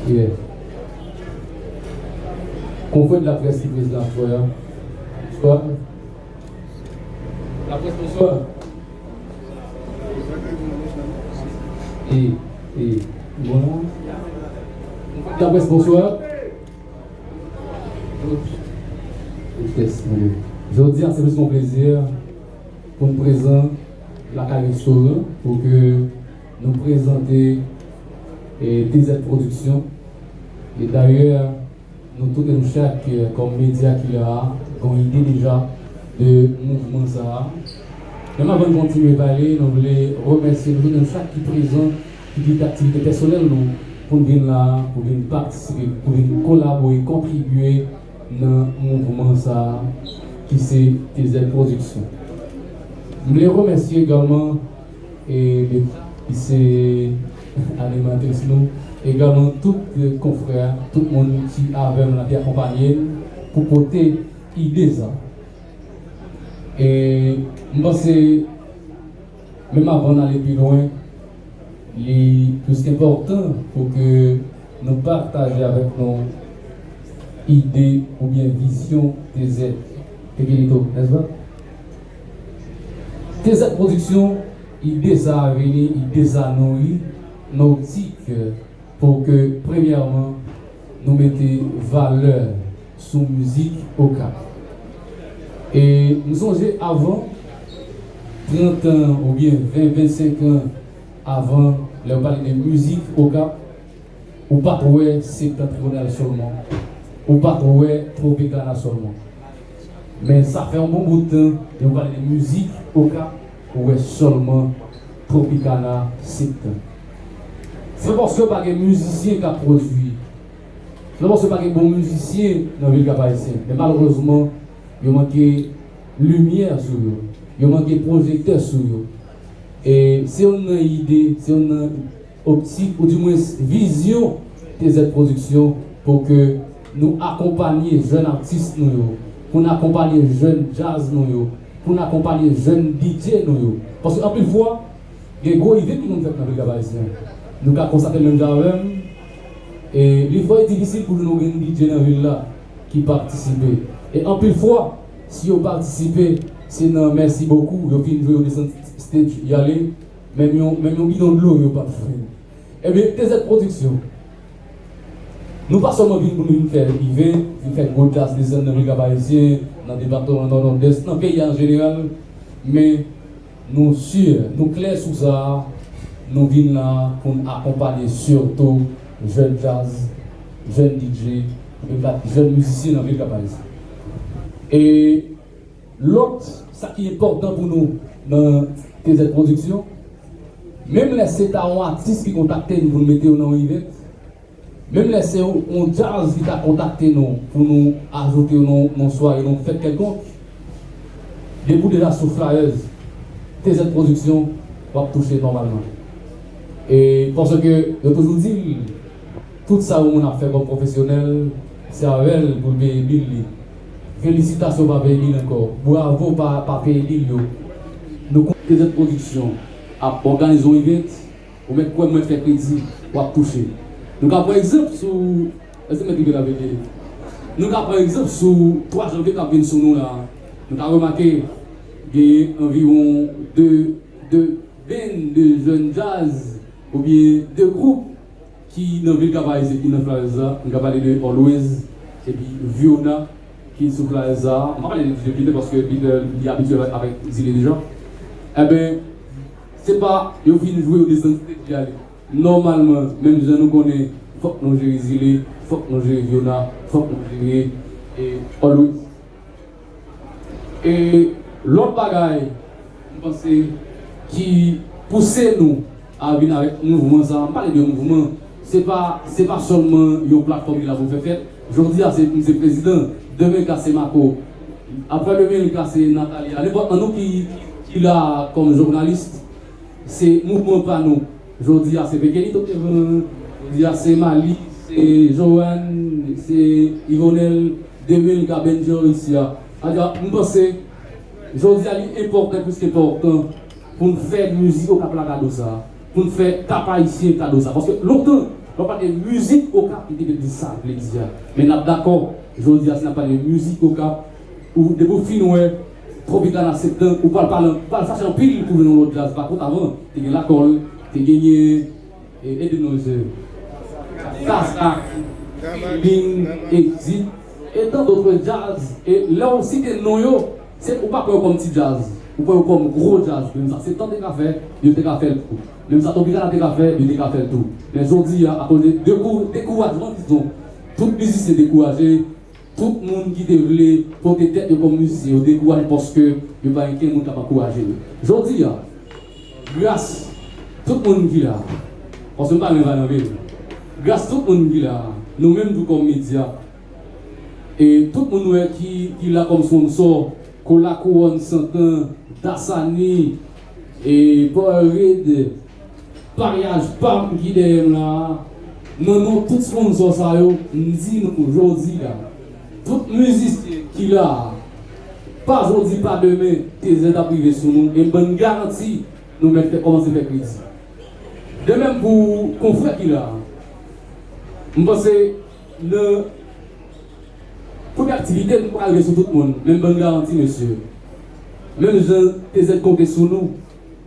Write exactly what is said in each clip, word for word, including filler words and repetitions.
Yeah. Konfrè de laprès ki prezan aswè a. Bonsoir. Laprès, bonsoir. E, e, bon. Laprès, bonsoir. Jodi a, se plis yon plezi pou n prezan lakay restoran pou ke nou prezante, e, T Z Production. E dayè, nou tout e nou chak, e, kòm medya ki la a, gen yon ide deja de mouvman sa a. Men avan n kontinye pale, nou vle remèsye nou tout e nou chak ki prezan, ki kite aktivite pèsonèl nou pou n vin la a, pou vin patisipe, pou vin kolabore, kontribye nan mouvman sa a ki se T Z Production. M vle remèsye egalman, e, de, ki se animatris nou, egalman tout, e, konfrè, tout moun ki avè m la, ki akonpanye m pou pote ide sa. E m panse, menm avan n ale pi lwen, li plis enpòtan pou ke nou pataje avèk nou ide oubyen vizyon T Z Tekelito, nèspa? T Z Production, ide sa a vini, ide sa a nouri nan optik pou ke, premyèman, nou mete valè sou mizik Okap. E m sonje avan, trant an oubyen ven, vennsenk an avan, lè yo pale de mizik Okap, ou pa t wè Septentrional sèlman, ou pa t wè Tropicana sèlman. Men sa fè yon bon bout tan, lè yo pale de mizik Okap, ou wè sèlman Tropicana, Septan. Se paske pa gen mizisyen k ap pwodui. Se paske pa gen bon mizisyen nan vil Kap Ayisyen. Men malerezman, yo manke limyè sou yo. Yo manke pwojektè sou yo. E se youn nan ide, se youn nan optik, oudimwens vizyon T Z Production pou ke nou akonpanye jèn atis nou yo, pou n akonpanye jèn djaz nou yo, pou n akonpanye jèn D J nou yo. Paske anpil fwa, gen gwo event ki konn fèt nan vil Kap Ayisyen. Nou ka konstate l menm jan avè m, e li fò e difisil pou nou jwenn D J nan vil la ki patisipe. E anpil fwa, si yo patisipe, se nan mèsi bokou, yo fin jwe, yo desann stage, y ale, menm yon, menm yon bidon dlo yo p ap jwenn. Ebyen, T Z Production, nou pa sèlman vin pou nou vin fè event, vin fè gwo djaz desann nan vil Kap Ayisyen, nan depatman Nòdès, nan peyi a an jeneral, men nou si, nou klè sou sa, nou vin la pou n akonpanye sitou jèn djaz, jèn D J, jèn mizisyen nan vil Kap Ayisyen. E lòt, sa ki enpòtan pou nou nan T Z Production, menm lè se ta yon atis ki kontakte n pou n mete yo nan yon event, menm lè se yon, yon djaz ki ta kontakte nou pou nou ajoute yo nan, nan sware, nan fèt kèlkonk, depi w deja sou flyers T Z Production, w ap touche nòmalman. E paske yo toujou di l, tout sa yon moun ap fè kòm pwofesyonèl, se avè l pou l peye bil li. Felisitasyon pa peye bil ankò. Bwavo pa, pa peye bil yo. Nou konn T Z Production ap òganize yon event, ou mèt kwè m, mwen fè kredi, w ap touche. Nou ka pran egzanp sou, èske mèt rive la veye? Nou ka pran egzanp sou twa janvye k ap vin sou nou la. Nou ka remake genyen anviwon de, de band de jèn djaz oubyen de gwoup ki nan vil Kap Ayisyen, ki nan flyers la, m ka pale de Always, epi Viona, ki sou flyers la. M pa pale de D J Peter, paske Peter, li abitye avèk, avèk Zile deja. Enben, se pa yo vin jwe, yo desann stage, y ale. Nòmalman, menm jan nou konnen, fòk nou jere Zile, fòk nou jere Viona, fòk nou jere, e, Always. E lòt bagay, m panse, ki pouse nou a vin avèk mouvman sa a, m pale de mouvman, se pa, se pa sèlman yon platfòm ki la pou fè fèt. Jodi a, se, m se prezidan, demen ka se Marco, aprè demen ka se Nathalie. A nenpòt nan nou ki, ki la kòm jounalis, se mouvman pa nou. Jodi a, se Pekenito k te pran. Jodi a, se Mali, se Joanne, se Yvonel, demen l ka Benjor isi a. Sa di a, m panse, jodi a, li enpòtan, plis ke enpòtan, pou n fè mizik Okap la kado sa a, pou n fè Kap Ayisyen kado sa a. Paske lontan, Lè w pale de mizik Okap, li te vle di sa l vle di a. Men n ap dakò, jodi a, si n ap pale de mizik Okap, ou depi w fin wè Tropicana Septan, ou pral pale, ou pral fache anpil pou jwenn yon lòt djaz. Pa kont avan, te gen Lakòl, te genyen, e, ede nou, mesye. Kazak, Feeling, Exit, e tandotre djaz. E lè w site non yo, se, ou pa pran yo kòm ti djaz, ou pran yo kòm gwo djaz. Menm sa Septan te ka fè, yo te ka fè l tou. Menm sa Tropicana te ka fè, yo te ka fè l tou. Men jodi a, akoz de dekou-, dekourajman, dizon, tout mizisyen dekouraje, tout moun ki te vle pote tèt yo kòm mizisyen, yo dekouraje paske yo pa gen kenn moun k ap ankouraje yo. Jodi a, gras tout moun ki la, paske m pa gen vale anpil, gras tout moun ki la, nou menm tou kòm medya, e tout moun nou wè ki, ki la kòm sponsò, Kola Kouwòn, Santan, Dasani, e Powerade, paryaj pa m ki dèyè m la a, nan non tout sponsò sa yo, m di nou jodi a, tout mizisyen ki la a, pa jodi, pa demen, T Z ap rive sou nou, e m ban n garanti, nou mèt fè, kòmanse fè kredi. De menm pou konfrè ki la a, m panse nan premye aktivite, nou pral rive sou tout moun, men m ban n garanti, mesye. Menm jan T Z konte sou nou,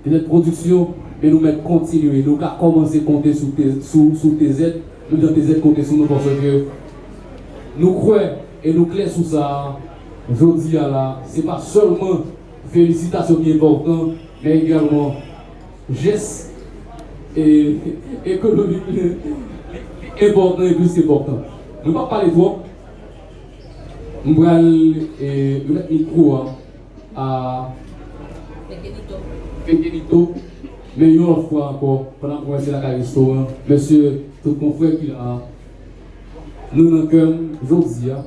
T Z Pwodiksyon, men nou mèt kontinye, nou ka kòmanse konte sou T-, sou, sou T Z, menm jan T Z konte sou nou, paske nou kwè e nou klè sou sa a. Jodi a la, se pa sèlman felisitasyon ki enpòtan, men egalman jès e ekonomik enpòtan e plis enpòtan. Nou p ap pale twòp. M pral, e, remèt mikwo a a Pekenito. Men yon lòt fwa ankò, pandan m konmèse lakay restoran, mèsi tout konfrè ki la a. Nou nan kè m jodi a,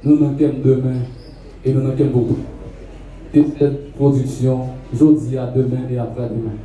nou nan kè m demen, e nou nan kè m pou tout. T Z Pwodiksyon, jodi a, demen e aprè demen.